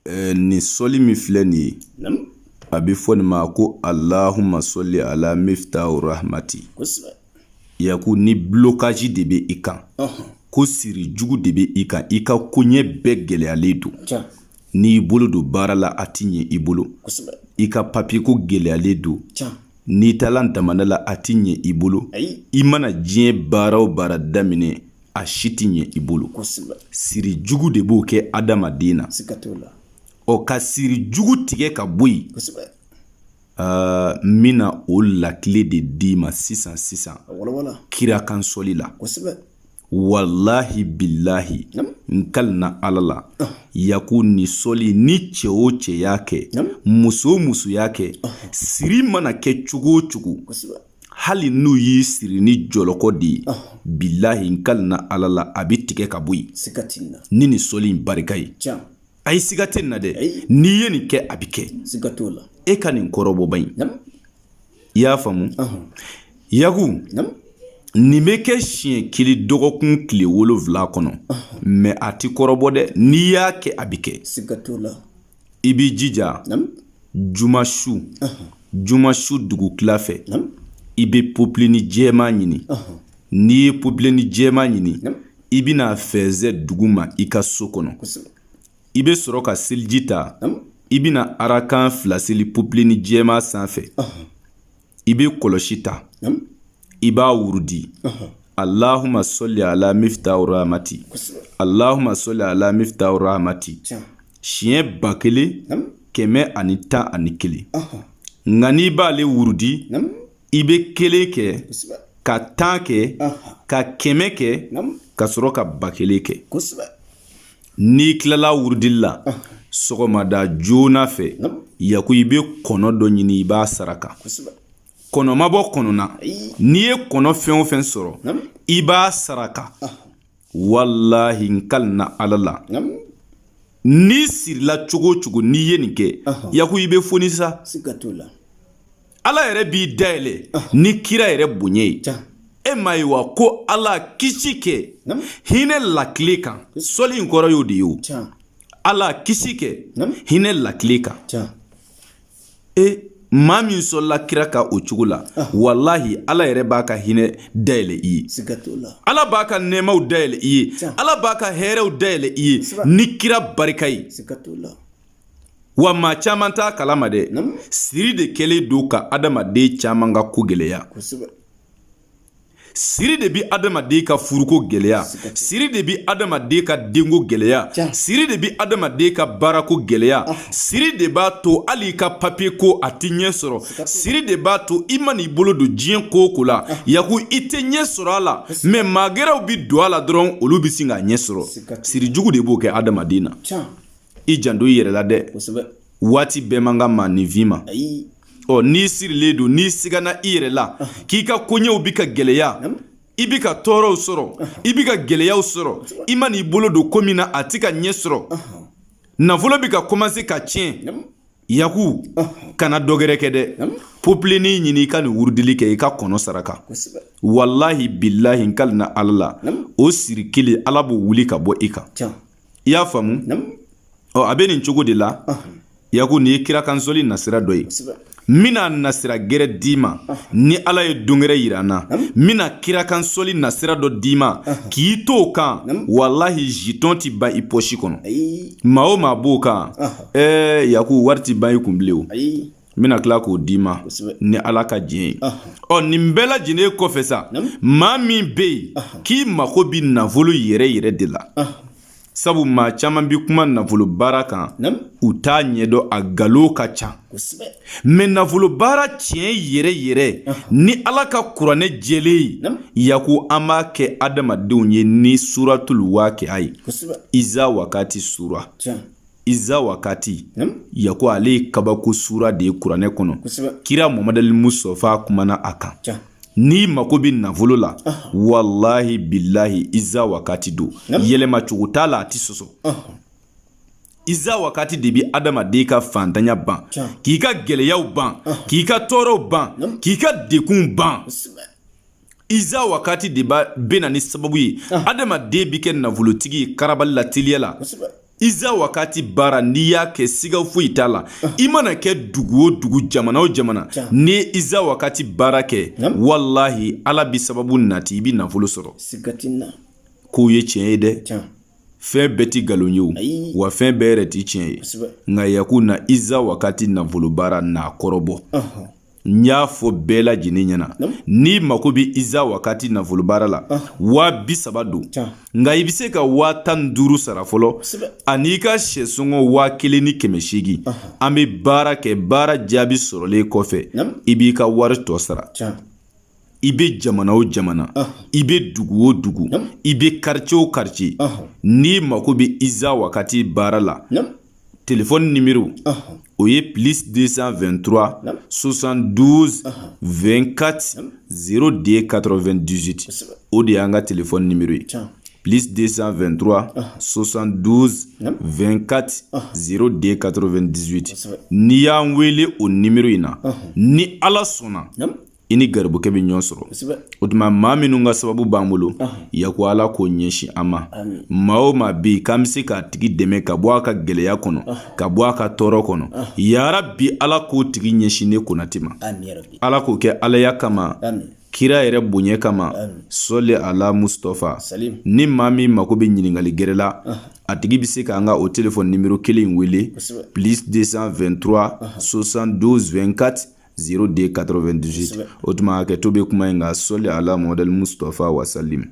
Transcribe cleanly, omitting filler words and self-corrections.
Nin sɔli min filɛ nin ye, a bɛ fɔ nin ma ko alahuma sɔli ala miftahu rahmati. Yaku, ni blocage de bɛ i kan, ko siri jugu de bɛ i kan, i ka koɲɛ bɛɛ gɛlɛyalen don, n'i bolo don baara la, a tɛ ɲɛ i bolo, i ka papiye ko gɛlɛyalen don, n'i taala damanda la, a tɛ ɲɛ i bolo, i mana diɲɛ baara o baara daminɛ, a si tɛ ɲɛ i bolo, siri jugu de b'o kɛ adamaden na. Ɔ, ka siri jugu tigɛ ka bɔ yen, n bɛna o lakile de d'i ma sisan sisan kira kan sɔli la. Walahi bilahi, n kalina Ala la, Yaku, nin sɔli, ni cɛ o cɛ y'a kɛ, muso o muso y'a kɛ, siri mana kɛ cogo o cogo, hali n'u y'i siri ni jɔlɔkɔ de ye, bilahi, n kalina Ala la, a bɛ tigɛ ka bɔ yen ni nin sɔli in barika ye. Ayi, siga tɛ nin na dɛ. N'i ye nin kɛ, a bɛ kɛ. E ka nin kɔrɔbɔba in, i y'a faamu? Yaku, nin bɛ kɛ siɲɛ kelen dɔgɔkun tile 7 kɔnɔ, mais a tɛ kɔrɔbɔ dɛ. N'i y'a kɛ, a bɛ kɛ. I b'i jija juma su, juma su dugutila fɛ, i bɛ popilini jɛman ɲini. N'i ye popilini jɛman ɲini, i bɛna fɛnsɛ dugu ma i ka so kɔnɔ. I bɛ sɔrɔ ka seliji ta, i bɛna arakan 2 seli popilini jɛman sanfɛ. I bɛ kɔlɔsi ta, i b'a wurudi: Allahuma sɔli ala miftahu rahmati, Allahuma sɔli ala miftahu rahmati, siɲɛ 1111. Nka n'i b'ale wurudi, i bɛ kelen kɛ, ka 10 kɛ, ka 100 kɛ, ka sɔrɔ ka 1000 kɛ. N'i tilala wurudili la sɔgɔmada joona fɛ, Yaku, i bɛ kɔnɔ dɔ ɲini, i b'a saraka. Kɔnɔ ma bɔ kɔnɔ na, n'i ye kɔnɔ fɛn o fɛn sɔrɔ, i b'a saraka. Walahi, n kalina Ala la, n'i sirila cogo o cogo, n'i ye nin kɛ, Yaku, i bɛ foni sa. Ala yɛrɛ b'i dayɛlɛ ni kira yɛrɛ bonya ye. E m'a ye wa ko Ala kisi kɛ hinɛ lakile kan? Sɔli in kɔrɔ y'o de ye o. Ala kisi kɛ hinɛ lakile kan. E maa min sɔlila kira kan o cogo la, walahi, Ala yɛrɛ b'a ka hinɛ dayɛlɛ i ye, Ala b'a ka nɛɛmaw dayɛlɛ i ye, Ala b'a ka hɛrɛw dayɛlɛ i ye ni kira barika ye. Wa maa caman t'a kalama dɛ, siri de kɛlen don ka adamaden caman ka ko gɛlɛya. Siri de bɛ adamaden ka furuko gɛlɛya, siri de bɛ adamaden ka denko gɛlɛya, siri de bɛ adamaden ka baarako gɛlɛya, siri de b'a to hali i ka papiye ko a tɛ ɲɛ sɔrɔ, siri de b'a to i man'i bolo don diɲɛ ko o ko la, Yaku, i tɛ ɲɛ sɔrɔ a la. Mais maa gɛrɛw bɛ don a la dɔrɔn, olu bɛ sin k'a ɲɛ sɔrɔ. Siri jugu de b'o kɛ adamaden na. I janto i yɛrɛ la dɛ, waati bɛɛ man kan maaninfin ma. Ɔ, n'i sirilen don, n'i sigana i yɛrɛ la k'i ka koɲɛw bɛ ka gɛlɛya, i bɛ ka tɔɔrɔw sɔrɔ, i bɛ ka gɛlɛyaw sɔrɔ, i man'i bolo don ko min na, a tɛ ka ɲɛ sɔrɔ, nafolo bɛ ka commencer ka tiɲɛ, Yaku, kana dɔ gɛrɛ kɛ dɛ. Popilini ɲini, i ka nin wurudili kɛ, i ka kɔnɔ saraka. Walahi bilahi, n kalina Ala la, o siri kelen, Ala b'o wuli ka bɔ i kan. I y'a faamu? Ɔ, a bɛ nin cogo de la, Yaku. Nin ye kira kan sɔli nasira dɔ ye. N bɛna nasira gɛrɛ d'i ma ni Ala ye don gɛrɛ yira n na. N bɛna kira kan sɔli nasira dɔ d'i ma k'i to o kan. Walahi, jetɔn ti ban i pɔsi kɔnɔ. Maa o maa b'o kan, ɛɛ Yaku, wari ti ban i kun bilen. O n bɛna tila k'o d'i ma ni Ala ka diɲɛ ye. Ɔ, nin bɛɛ lajɛlen kɔfɛ sa, maa min bɛ yen k'i mako bɛ nafolo yɛrɛ yɛrɛ de la, sabu maa caman bɛ kuma nafolo baara kan, u t'a ɲɛdɔn, a nkalon ka ca. Mais nafolo baara tiɲɛ yɛrɛ yɛrɛ ni Ala ka kuranɛ jɛlen ye, Yaku, an b'a kɛ adamadenw ye ni suratul waqi'a ye, iza wakati sura. Iza wakati, Yaku, ale ye kabako sura de ye kuranɛ kɔnɔ. Kira Muhamadal Mustafa kumana a kan. N'i mako bɛ nafolo la, walahi bilahi, iza wakati don, yɛlɛma cogo t'a la, a tɛ sɔsɔ. Iza wakati de bɛ adamaden ka fantanya ban, k'i ka gɛlɛyaw ban, k'i ka tɔɔrɔw ban, k'i ka degunw ban. Iza wakati de bɛ na ni sababu ye adamaden bɛ kɛ nafolotigi ye karabali la, teliya la. Iza wakati baara n'i y'a kɛ siga foyi t'a la i mana kɛ dugu o dugu jamana o jamana n'i ye iza wakati baara kɛ walahi ala bi sababu nati i bɛ nafolo sɔrɔ k'o ye tiɲɛ ye dɛ fɛn bɛɛ tɛ nkalon ye o wa fɛn bɛɛ yɛrɛ tɛ tiɲɛ ye nka yaku na iza wakati nafolo baara n'a kɔrɔbɔ n y'a fɔ bɛɛ lajɛlen ɲɛna n'i mako bɛ iza wakati nafolo baara la 30.000 don nka i bɛ se ka 15.000 sara fɔlɔ ani i ka sɛsɔngɔ 1800. An bɛ baara kɛ, baara jaabi sɔrɔlen kɔfɛ i b'i ka wari tɔ sara. I bɛ jamana o jamana, i bɛ dugu o dugu, i bɛ quartier o quartier, n'i mako bɛ iza wakati baara la, téléphone numéro o ye plus 223 72 24 02 98. O de y'an ka téléphone numéro ye, plus 223 72 24 02 98. N'i y'an wele o numéro in na, ni Ala sɔnna, i ni garibukɛ bɛ ɲɔgɔn sɔrɔ. O tuma maa minnu ka sababu b'an bolo, yaku Ala k'o ɲɛsin an ma. Maa o maa bɛ yen k'an bɛ se k'a tigi dɛmɛ ka bɔ a ka gɛlɛya kɔnɔ, ka bɔ a ka tɔɔrɔ kɔnɔ, yarabi Ala k'o tigi ɲɛsin ne Konate ma. Ala k'o kɛ alaya kama, kira yɛrɛ bonya kama, sɔli ala Mustafa. Ni maa min mako bɛ ɲininkali gɛrɛ la, a tigi bɛ se k'an ka o téléphone numéro kelen in wele, plus 223 72 24 02 98. O tuma hakɛto bɛ kuma in kan. Sɔli ala Muhamadu Mustafa wasalim.